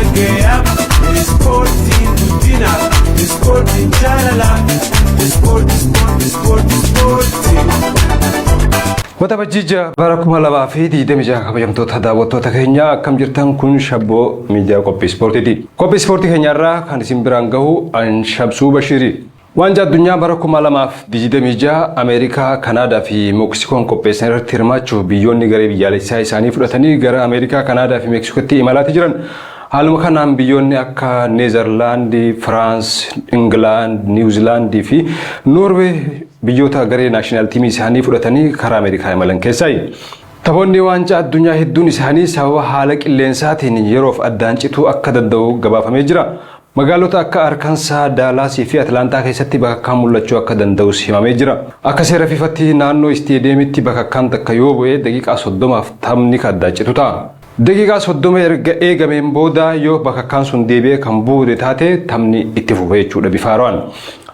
Nagayaaf, ispoortiin guddinaaf, ispoortiin jaalalaaf, ispoortii, ispoortii, ispoortii, ispoortii. Waxabajjii 6 bara 2026, kabajamtoota daawwattoota keenya, akkam jirtan? Kun Shabboo Miidiyaa qophii ispoortiiti. Qophii ispoortii keenyarraa kan isin biraan gahu an Shabsuu Bashiiri. Waancaa addunyaa bara 2026 Ameerikaa, Kanaadaa fi Meksikoon qopheessan irratti hirmaachuuf biyyoonni garee biyyaalessaa isaanii fudhatanii gara Ameerikaa, Kanaadaa fi Meksikootti imalaati jiran. Haaluma kanaan biyyoonni akka Neezerlaandii, Firaans, Ingilaand, Niwuzilaandii fi Noorwee biyyoota garee national teamii isaanii fudhatanii karaa Ameerikaa imalan keessaayi. Taphoonni waancaa addunyaa hedduun isaanii sababa haala qilleensaatiin yeroof addaan cituu akka danda'u gabaafamee jira. Magaalota akka Arkansaa, Daalaasii fi Atlaantaa keessatti bakakkaan mul'achuu akka danda'us himamee jira. Akka seera FIFAtti naannoo isteediyeemitti bakakkaan takka yoo bu'e daqiiqaa 30f taphni kan addaan citu ta'a. Daqiiqaa 30 erga eegameen booda yoo bakakkaan sun deebi'ee kan buute taate, taphni itti fufa jechuudha bifa haaraan.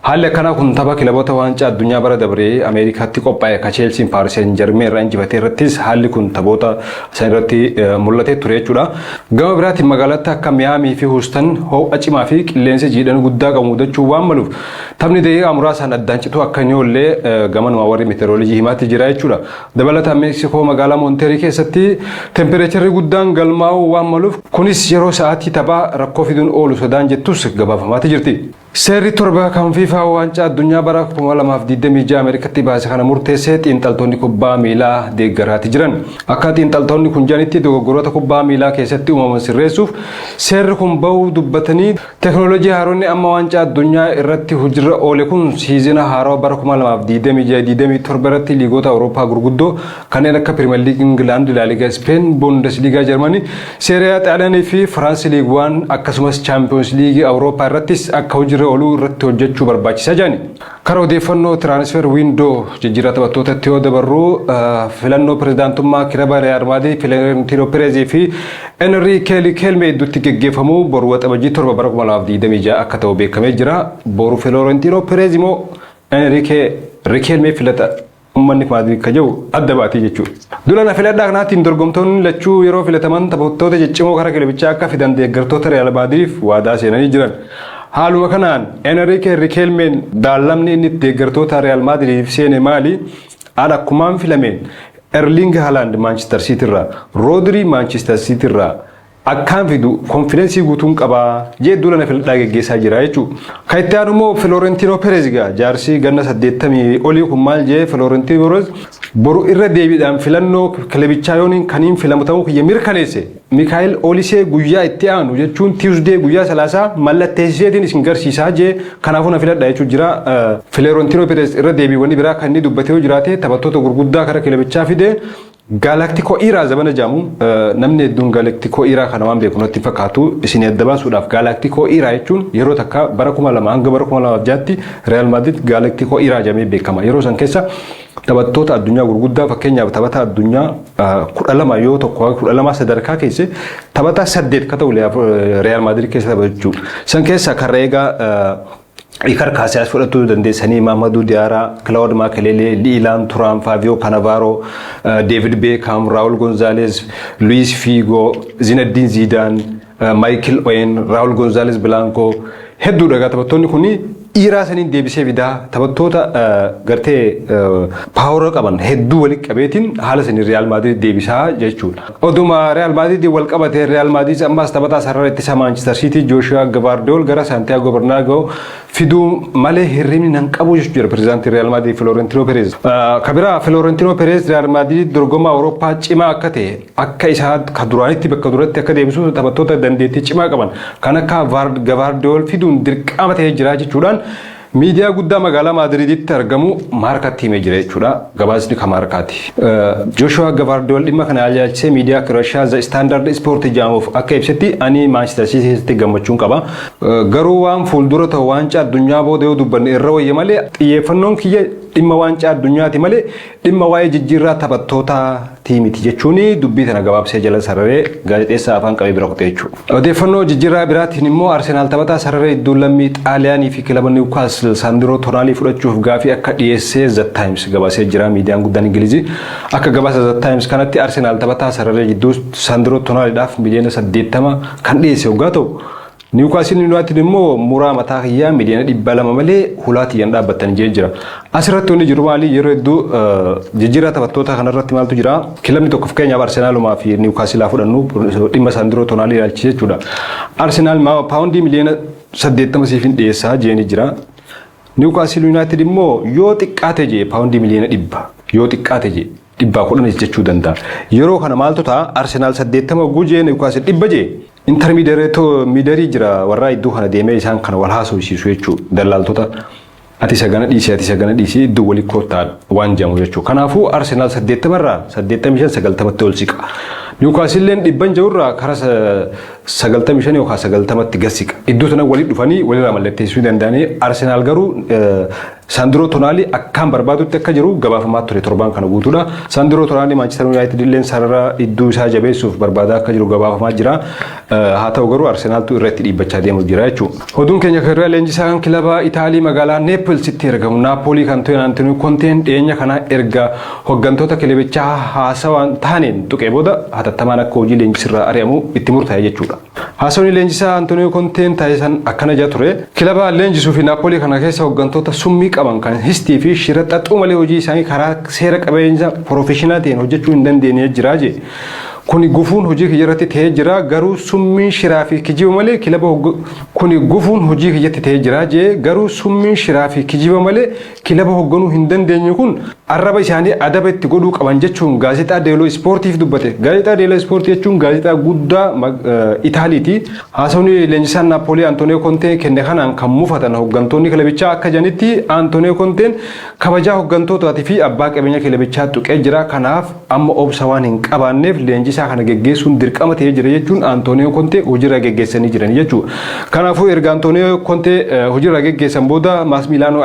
Haalli akkanaa kun tapha kilaboota waancaa addunyaa bara dabree Ameerikaatti qophaa'e ka Cheelsiin Paaris Saint Germain irraa injifatee irrattis haalli kun taphoota san irratti mul'atee ture jechuudha. Gama biraatiin magaalatti akka Miyaamii fi Houston ho'a cimaa fi qilleensa jiidhana guddaa qabu mudachuu waan maluuf, taphni daqiiqaa muraasaan addaan cituu akka hin oolle gamanuma warri meteoroloojii himaatti jira jechuudha. Dabalataan Meeksikoo magaalaa Moonteerii keessatti tempereecharri guddaan galmaa'uu waan maluuf, kunis yeroo sa'aatii taphaa rakkoo fiduun oolu sodaan jettus gabaafamaatti jirti. Seerri 7 kan FIFA waancaa addunyaa bara 2026 Ameerikaatti baase kana murteessee xiinxaltoonni kubbaa miilaa deeggaraati jiran. Akka xiinxaltoonni kun jedhanitti, dogoggoroota kubbaa miilaa keessatti uumaman sirreessuuf seerri kun bahuu dubbatanii, teekinooloojii haaronni amma waancaa addunyaa irratti hojiirra oole kun siizina haarawaa bara 2026-27 irratti liigota Awurooppaa gurguddoo kanneen akka Pirimeer Liig Ingilaand, Laaligaa Speen, Bundesliigaa Jarmanii, Seeriyaa Xaaliyaanii fi Firaansi Liig 1, akkasumas Chaampiyoons Liigii Awurooppaa irrattis akka hojiirra ooluu irratti hojjechuu barbaachisa jedhani. Karaa odeeffannoo transfer window jijjiirraa taphattootatti yoo dabarru, filannoo pirezidaantummaa kilaba Real Madrid Florentino Perez fi Enrique Riquelme gidduutti geggeeffamu boru Waxabajjii 7 bara 2026 akka ta'u beekamee jira. Boru Florentino Perez immoo Enrique Riquelme filata uummanni Maadriid ka jiru adda baatii jechuudha. Dula na filadhaa kanaatiin dorgomtoonni lachuu yeroo filataman taphattoota ciccimoo karaa kilabichaa akka fidan deeggartoota Real Maadriif waadaa seenanii jiran. Haaluma kanaan Enrique Riquelmeen daallamni inni deeggartoota Real Maadriif seene maali? An akkumaan filameen Erling Haaland Manchester City irraa, Rodri Manchester City irraa akkaan fidu confidence guutuun qabaa jee duula na filadhaa geggeessaa jira jechuudha. Kan itti aanu immoo Florentino Perez gaa jaarsi ganna 80 olii kun maal jee? Florentino Perez boru irra deebiidhaan filannoo kilabichaa yooniin kaniin filamu ta'uu kiyya mirkaneesse, Mikaayil Olisee guyyaa itti aanu jechuun Tuesday guyyaa Salaasaa mallatteessiseetiin isin garsiisaa jee, kanaafuu na filadha jechuun jira. Florentino Perez irra deebiiwwan biraa kan inni dubbatee yoo jiraate, taphattoota gurguddaa kara kilabichaa fide Galactico era zabana jedhamu, namni hedduun Galactico era kana waan beeku natti fakkaatu. Isin adda baasuudhaaf, Galactico era jechuun yeroo takka bara 2000 hanga bara 2006tti Real Madrid Galactico era jedhamee beekama. Yeroo san keessa taphattoota addunyaa gurguddaa, fakkeenyaaf taphata addunyaa 12 yoo tokko 12 sadarkaa keessa taphataa saddeet ka ta'u Real Madrid keessa taphatu jechuudha. San keessa karra eegaa Iker Casillas fudhachuu dandeessanii, Mamadou Diarra, Claude Makelele, Lilian Thuram, Fabio Cannavaro, David Beckham, Raul Gonzalez, Luis Figo, Zinedine Zidane, Michael Owen, Raul Gonzalez Blanco hedduudha. Taphattoonni kuni dhiiraa saniin deebisee fidaa, taphattoota gartee power qaban hedduu walitti qabeetiin haala saniin Real Madrid deebisaa jechuudha. Oduma Real Madrid wal qabate, Real Madrid ammas taphataa sarara ittisa Manchester City Joshua Gvardiol gara Santiago Bernabeu fiduu malee hirribni nan qabu jechuudha pirezidaantii Real Madrid Florentino Perez. Kabiraa Florentino Perez Real Madrid dorgomaa Awurooppaa cimaa akka ta'e, akka isaa ka duraanitti bakka duratti akka deebisu taphattoota dandeettii cimaa qaban kan akka Gvardiol fiduun dirqama ta'ee jira jechuudhaan miidiyaa guddaa magaalaa Maadriiditti argamu Maarkaatti himee jira jechuudha. Gabaasni kan Maarkaati. Joshua Gvardiol dhimma kana ilaalchisee miidiyaa Kirashaa The Standard Sport jedhamuuf akka ibsetti, ani Manchester City keessatti gammachuun qaba. Garuu waan fuuldura ta'u waancaa addunyaa booda yoo dubbanne irra wayya malee, xiyyeeffannoon kiyya dhimma waancaa addunyaati malee dhimma waa'ee jijjiirraa taphattootaati miti jechuun dubbii tana gabaabsee jala sararee gaazexeessaa afaan qabee bira kutee jechuudha. Odeeffannoo jijjiirraa biraatiin immoo Arsenaal taphataa sarara iddoo lammii Xaaliyaanii fi kilaba Niwukaastil Saandiroo Tonaalii fudhachuuf gaafii akka dhiyeessee The Times gabaasee jira, miidiyaan guddaan Ingilizii. Akka gabaasa The Times kanatti Arsenaal taphataa sarara jidduu Saandiroo Tonaaliidhaaf miliyoona 80 kan dhiyeesse hoggaa ta'u, Niwukaastil Yuunaayitid immoo muraa mataa kiyyaa miliyoona 200 malee hulaa tiyyaan dhaabbattan jee jira. Asirratti wanni jiru maali? Yeroo hedduu jijjiirraa taphattoota kanarratti maaltu jira? Kilabni tokko, fakkeenyaaf Arsenaalumaa fi Niwukaastilaa fudhannu, dhimma Saandiroo Tonaalii ilaalchise jechuudha. Arsenaal paawundii miliyoona 80 siif hin dhiyeessaa jeeni jira. Niwukaastil Yuunaayitid immoo yoo xiqqaate jee paawundii miliyoona 100, yoo xiqqaate jee 110 jechuu danda'a. Yeroo kana maaltu ta'a? Arsenaal 80 gujee, Niwukaastil 100 jee. Intermediary jira, warraa iddoo kana deemee isaan kana wal haasofsiisu jechuudha. Dallaaltota, ati isa gana dhiisii, ati isa gana dhiisii, iddoo walii koottaa waan jedhamu jechuudha. Kanaafuu Arsenaal 80rraa 85, 90tti ol siqa. Niwukaasileen dhibban jirurraa karaa 95 yookaan 90tti gad siqa. Iddoo sana walii dhufanii walirraa mallatteessuu danda'anii. Arsenaal garuu Saandiroo Tonaalii akkaan barbaadutti akka jiru gabaafamaa ture torbaan kana guutuudha. Saandiroo Tonaalii Maanchister Yuunaayitid illee sarara iddoo isaa jabeessuuf barbaadaa akka jiru gabaafamaa jira. Haa ta'u garuu Arsenaaltu irratti dhiibbachaa deemu jira jechuudha. Oduun keenya kan leenjisaan kilaba Itaalii magaalaa Neepilsitti argamu Naapoolii kan ta'e Antonio Konteen dhiyeenya kana erga hooggantoota kilabichaa haasawaan taaneen tuqee booda hatattamaan akka hojii leenjisirraa ari'amu itti murtaa'e jechuudha. Haasawni leenjisaa Antonio Konteen taasisan akkana jaa ture. Kilaba leenjisuu fi Naapoolii kana keessa hooggantoota summii qaban kan histii fi shira xaxuu malee hojii isaanii karaa seera qabeenya professional ta'een hojjechuu hin dandeenye jira jee. Kuni gufuun hojii kiyya irratti ta'ee jira, garuu summiin shiraa fi kijiba malee kilaba, kuni gufuun hojii kiyyatti ta'ee jira jee, garuu summiin shiraa fi kijiba malee kilaba hoogganuu hin dandeenye kun arraba isaanii adaba itti godhuu qaban jechuun gaazexaa Deeloo Ispoortiif dubbate. Gaazexaa Deeloo Ispoortii jechuun gaazexaa guddaa Itaaliiti. Haasawni leenjisaan Naapoolii Antooniyoo Kontee kenne kanaan kan mufatan hooggantoonni kilabichaa akka jedhanitti Antooniyoo Konteen kabajaa hooggantootaatii fi abbaa qabeenya kilabichaa tuqee jira. Kanaaf amma obsa waan hin qabaanneef leenjisaa kana geggeessuun dirqama ta'ee jira jechuun Antooniyoo Kontee hojiirra geggeessanii jiran jechuudha. Kanaafuu erga Antooniyoo Kontee hojiirra geggeessan booda Maasmilaanoo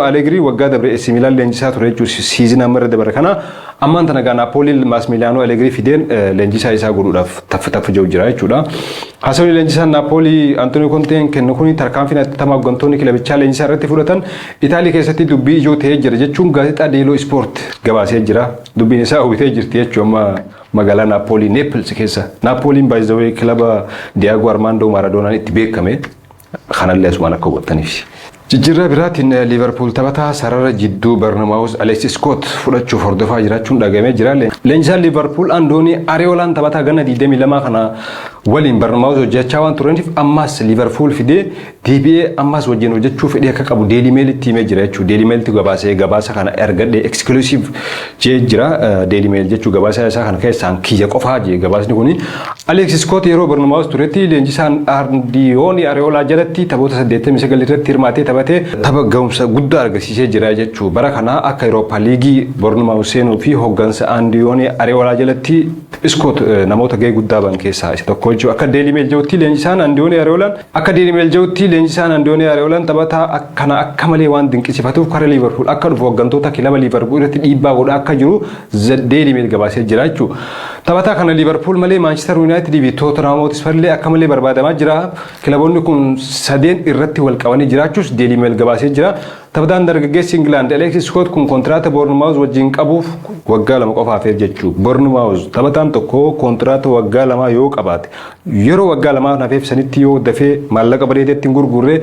Allegrii waggaa dabre AC Milan leenjisaa ture jechuudha, season amma irra dabre kana. Ammaan tana gaa Naapooliin Maasmilaanoo Allegrii fideen leenjisaa isaa godhuudhaaf taffi taffi jiru jira jechuudha. Haasawni leenjisaan Naapoolii Antooniyoo Konteen kennu kun tarkaanfii hatattamaa hooggantoonni kilabichaa leenjisaa irratti fudhatan Itaalii keessatti dubbii ijoo ta'ee jira jechuun gaazexaa Deeloo Ispoort gabaasee jira. Dubbiin isaa hubitee jirti jechuun amma magaalaa Naapoolii Neepils keessa. Naapooliin baay'ee kilaba Diyaagoo Armaandoo Maaradoonaan itti beekame, kanallee asumaan akka hubattaniif. Jijjiirraa biraatiin Liivarpuul taphataa sarara jidduu Barnamaawus Alexis Scott fudhachuuf hordofaa jiraachuun dhagamee jira. Leenjisaan Liivarpuul Andoonii Areeolaan taphataa ganna 22 kana waliin Barnamaawus hojjechaa waan turaniif ammas Liivarpuul fidee deebi'ee ammas wajjin hojjechuu fedhii akka qabu Deelii Meelitti himee jira jechuudha. Deelii Meelitti gabaasee gabaasa kana ergadhe exclusive jee jira Deelii Meel jechuu, gabaasa isaa kana keessaan kiyya qofaa jee gabaasni kuni. Alexis Scott yeroo Barnamaawus turetti leenjisaan Andoonii Areeolaa jalatti taphoota 89 irratti hirmaatee taphatee tapha ga'umsa guddaa argisiisee jira jechuudha. Bara kana akka Awurooppaa Liigii Bournemouth seenuu fi hooggansa Andoonii Areeolaa jalatti Scott namoota gahee guddaa ban keessaa isa tokko jechuudha. Akka Daily Mail jedhutti leenjisaan Andoonii Areeolaan taphataa kana akka malee waan dinqisiifatuuf karaa Liverpool akka dhufu hooggantoota kilaba Liverpool irratti dhiibbaa godhaa akka jiru Daily Mail gabaasee jira jechuudha. Taphataa kana Liverpool malee Manchester United fi Tottenham Hotspur illee akka malee barbaadamaa jira. Kilaboonni kun sadeen irratti wal qabanii jiraachuus Daily Mail gabaasee jira. Taphataan dargaggeessi Ingilaand Alexis Scott kun kontiraata Bournemouth wajjin qabuuf waggaa 2 qofa hafeef jechuudha. Bournemouth taphataan tokko kontiraata waggaa 2 yoo qabaate, yeroo waggaa 2 hafeef sanitti yoo dafee maallaqa bareedeetti hin gurgurre,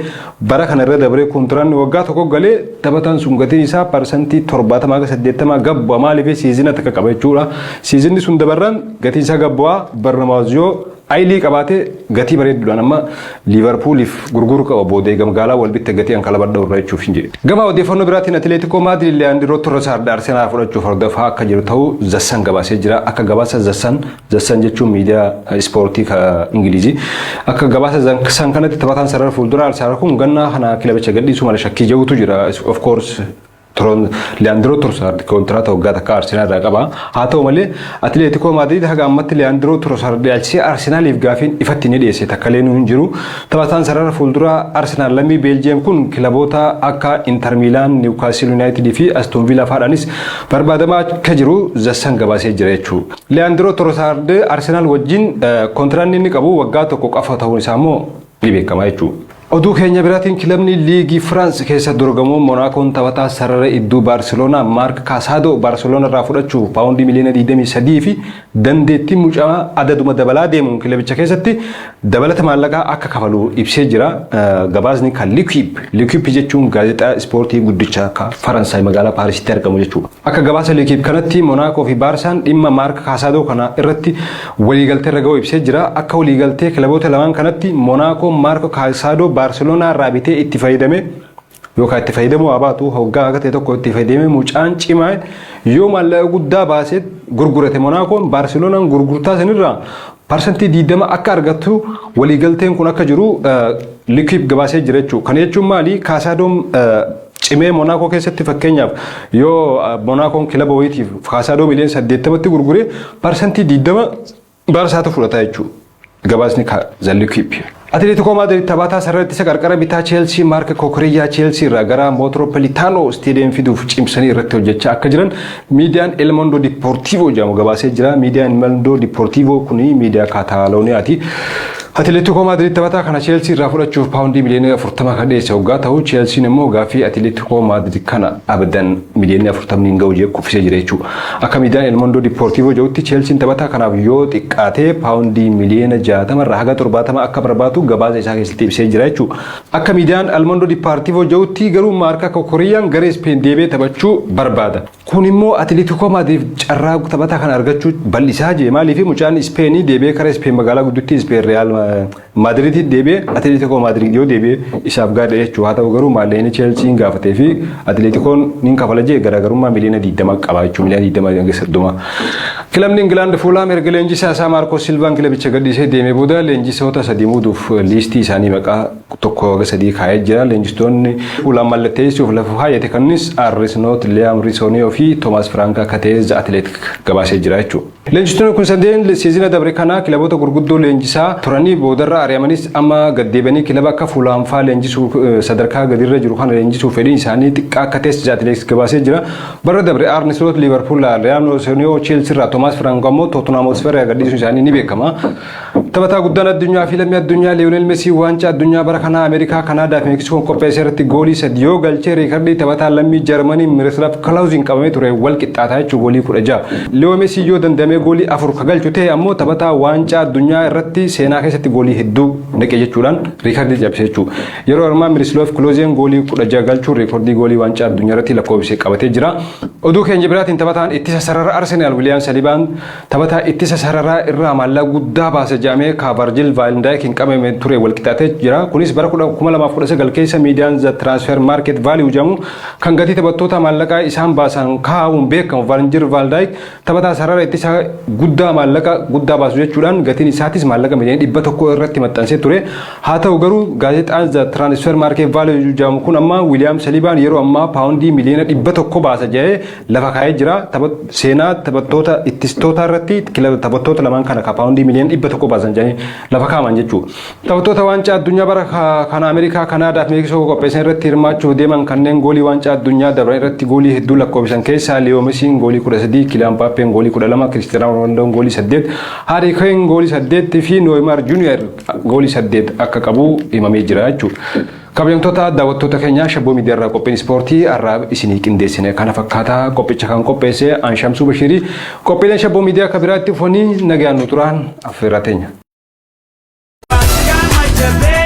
bara kana irra dabaree kontiraanni waggaa 1 galee taphataan sun gatiin isaa 70% haga 80 gabbu'a. Maaliif? Season takka qaba jechuudha. Seasonni sun dabarraan gatiin isaa gabbu'aa. Bournemouth yoo ayilii qabaate gatii bareedduudhaan amma Liivarpuuliif gurguruu qaba, boodee gamgaalaa wal bitte gatii an kalabadha irra jechuuf hin jedhe. Gama odeeffannoo biraatiin Atileetikoo Maadriid Leandro Trossard Arsenaal fudhachuuf hordofaa akka jiru ta'uu The Sun gabaasee jira. Akka gabaasa The Sun, The Sun jechuun miidiyaa ispoortii Ingilizii. Akka gabaasa The Sun kanatti taphataan sarara fuulduraa Arsenaal kun gannaa kana kilabicha gadhiisuu mala shakkii jedhutu jira. Of course, Liyaandiroo Trossard kontiraata waggaa takka Arsenaal irraa qaba. Haa ta'u malee, Atileetikoo Maadriid haga ammatti Liyaandiroo Trossard ilaalchisee Arsenaaliif gaafiin ifatti ni dhiyeesse takkalee hin jiru. Taphataan sarara fuulduraa Arsenaal lammii Beeljiyeem kun kilaboota akka Inter Miilaan, Niwukaastil Yuunaayitid fi Aston Villaa fa'aadhaanis barbaadamaa akka jiru The Sun gabaasee jira jechuudha. Liyaandiroo Trossard Arsenaal wajjin kontiraanni inni qabu waggaa 1 qofa ta'uun isaa immoo ni beekama jechuudha. Oduu keenya biraatiin, kilabni liigii Firaans keessa dorgamu Monaakoon taphataa sarara idduu Baarseloonaa Maark Kaasaadoo Baarseloonaa irraa fudhachuuf paawundii miliyoona 23 fi dandeettii mucaa adaduma dabalaa deemuun kilabicha keessatti dabalata maallaqaa akka kafalu ibsee jira. Gabaasni kan L'Equipe. L'Equipe jechuun gaazexaa ispoortii guddicha akka Faransaay magaalaa Paarisitti argamu jechuudha. Akka gabaasa L'Equipe kanatti, Monaakoo fi Baarsaan dhimma Maark Kaasaadoo kana irratti waliigaltee irra ga'uu ibsee jira. Akka waliigaltee kilaboota lamaan kanatti, Monaakoon Maark Kaasaadoo Baarseloonaa irraa bitee itti fayyadame yookaan itti fayyadamuu haa baatu, hoggaa akka ta'e tokko itti fayyadamee, mucaan cimaa yoo maallaqa guddaa baasee gurgurate, Monaakoon Baarseloonaan gurgurtaa sanirraa 20% akka argattu waliigalteen kun akka jiru L'Equipe gabaasee jira jechuudha. Kana jechuun maali? Kaasadoon cimee Monaakoo keessatti, fakkeenyaaf yoo Monaakoon kilaba wayiitiif Kaasaadoo miliyoona 80tti gurgure, 20% Baarsaatu fudhata jechuudha. Gabaasni The L'Equipe. Atileetikoo Maadriid taphataa sarara ittisa qarqara bitaa Cheelsii Maark Kokoriyyaa Cheelsii irraa gara Metropolitano Stadium fiduuf cimsanii irratti hojjechaa akka jiran miidiyaan El Mundo Deportivo jedhamu gabaasee jira. Miidiyaan El Mundo Deportivo kuni miidiyaa Kaataalooniyaati. Atileetikoo Maadriid taphataa kana Cheelsii irraa fudhachuuf paawundii miliyoona 40 kan dhiyeesse hoggaa ta'u, Cheelsiin immoo gaaffii Atileetikoo Maadriid kana abadan miliyoona 40 hin ga'u jee kuffisee jira jechuudha. Akka miidiyaan El Mundo Deportivo jedhutti, Cheelsiin taphataa kanaaf yoo xiqqaatee paawundii miliyoona 60 irraa haga 70 akka barbaadu gabaasa isaa keessatti ibsee jira jechuudha. Akka miidiyaan El Mundo Deportivo jedhutti garuu Maarka Kokoriyaan garee Speen deebi'ee taphachuu barbaada. Kun immoo Atileetikoo Maadriid carraa taphataa kana argachuu bal'isaa jee. Maaliif? Mucaan Ispeenii deebi'ee karaa Ispeen, magaalaa guddittii Ispeen Real Maadriiditti deebi'ee, Atileetikoo Maadriid yoo deebi'ee isaaf gaariidha jechuudha. Haa ta'u garuu, maallaqni Cheelsiin gaafatee fi Atileetikoon ni kafala jee garaagarummaa miliyoona 20 qaba jechuudha. Miliyoona 20 hanga 30. Kilabni Ingilaand Fuulaam erga leenjisaa isaa Maarkos Silvaan kilabicha gadhiisee deemee booda leenjisoota sadii muuduuf liistii isaanii maqaa tokko haga sadii kaa'ee jira. Leenjistoonni Fuulaam mallatteessuuf lafa kaayyate kannis Arne Slot, Liam Rosenior fi Toomaas Firaank akka ta'e The Athletic gabaasee jira jechuudha. Leenjistoonni kun sadeen seezina dabre kana kilaboota gurguddoo leenjisaa turanii boodarra ari'amanis amma gaddeebanii kilaba akka Fuulaam fa'aa leenjisuu, sadarkaa gadirra jiru kana leenjisuuf fedhiin isaanii xiqqaa akka ta'es The Athletic gabaasee jira. Bara dabre Arne Slot Liverpool, Liam Rosenior Chelsea irraa, Toomaas Firaank ammoo Tottenham Hotspur irraa gadhiisuun isaanii ni beekama. Taphataa guddaan addunyaa fi lammii addunyaa Liyoonel Mesii waancaa addunyaa bara kanaa Ameerikaa, Kanaadaa fi Meksikoon qopheesse irratti goolii sadi yoo galchee, riikardii taphataa lammii Jarmanii Miroslav Klaauzin qabamee ture wal qixxaataa jechuun goolii 16. Liyoo Mesii yoo danda'amee goolii afur ka galchu ta'e ammoo taphataa waancaa addunyaa irratti seenaa keessatti goolii hedduu naqe jechuudhaan riikardii cabse jechuudha. Yeroo ammaa Miroslav Klaauzin goolii 16 galchuun riikardii goolii waancaa addunyaa irratti lakkoofsee qabatee jira. Oduu keenya biraatiin, taphataan ittisa sarara Arsenaal Wiiliyaam Salibaan taphataa ittisa sararaa irraa maallaqa guddaa baase jedhamee ka Virgil van Dijk hin qabame ture wal qixxaatee jira. Kunis bara 2019 keessa miidiyaan The Transfer Market Value jedhamu kan gatii taphattoota maallaqaa isaan baasan kaa'uun beekamu Virgil van Dijk taphataa sarara ittisa guddaa maallaqa guddaa baasu jechuudhaan gatiin isaatis maallaqa miliyoona 100 irratti maxxansee ture. Haa ta'u garuu, gaazexaan The Transfer Market Value jedhamu kun amma Wiiliyaam Salibaan yeroo ammaa paawundii miliyoona 100 baasa jedhee lafa kaa'ee jira. Seenaa taphattoota ittistoota irratti taphattoota lamaan kana ka paawundii miliyoona 100 baasan jedhanii lafa kaa'aman jechuudha. Taphattoota waancaa addunyaa bara kana Ameerikaa, Kanaadaa fi Meeksikoo qopheessan irratti hirmaachuuf deeman kanneen goolii waancaa addunyaa dabran irratti goolii hedduu lakkoofsisan keessaa Liyoo Mesiin goolii 13, Kiliyaan Mbaappeen goolii 12, Kiristiyaanoo Roonaaldoo goolii 8, Haari Keen goolii 8 fi Neymar Junior goolii 8 akka qabu himamee jira jechuudha. Kabajamtoota daawwattoota keenyaa, Shabboo Miidiyaa irraa qophiin ispoortii har'aa isinii qindeessine kana fakkaata. Qophicha kan qopheesse Anshamsuu Bashirii. Qophiileen Shabboo Miidiyaa akka biraatti ufanii nagaan nu turaan affeerraa teenya. Gama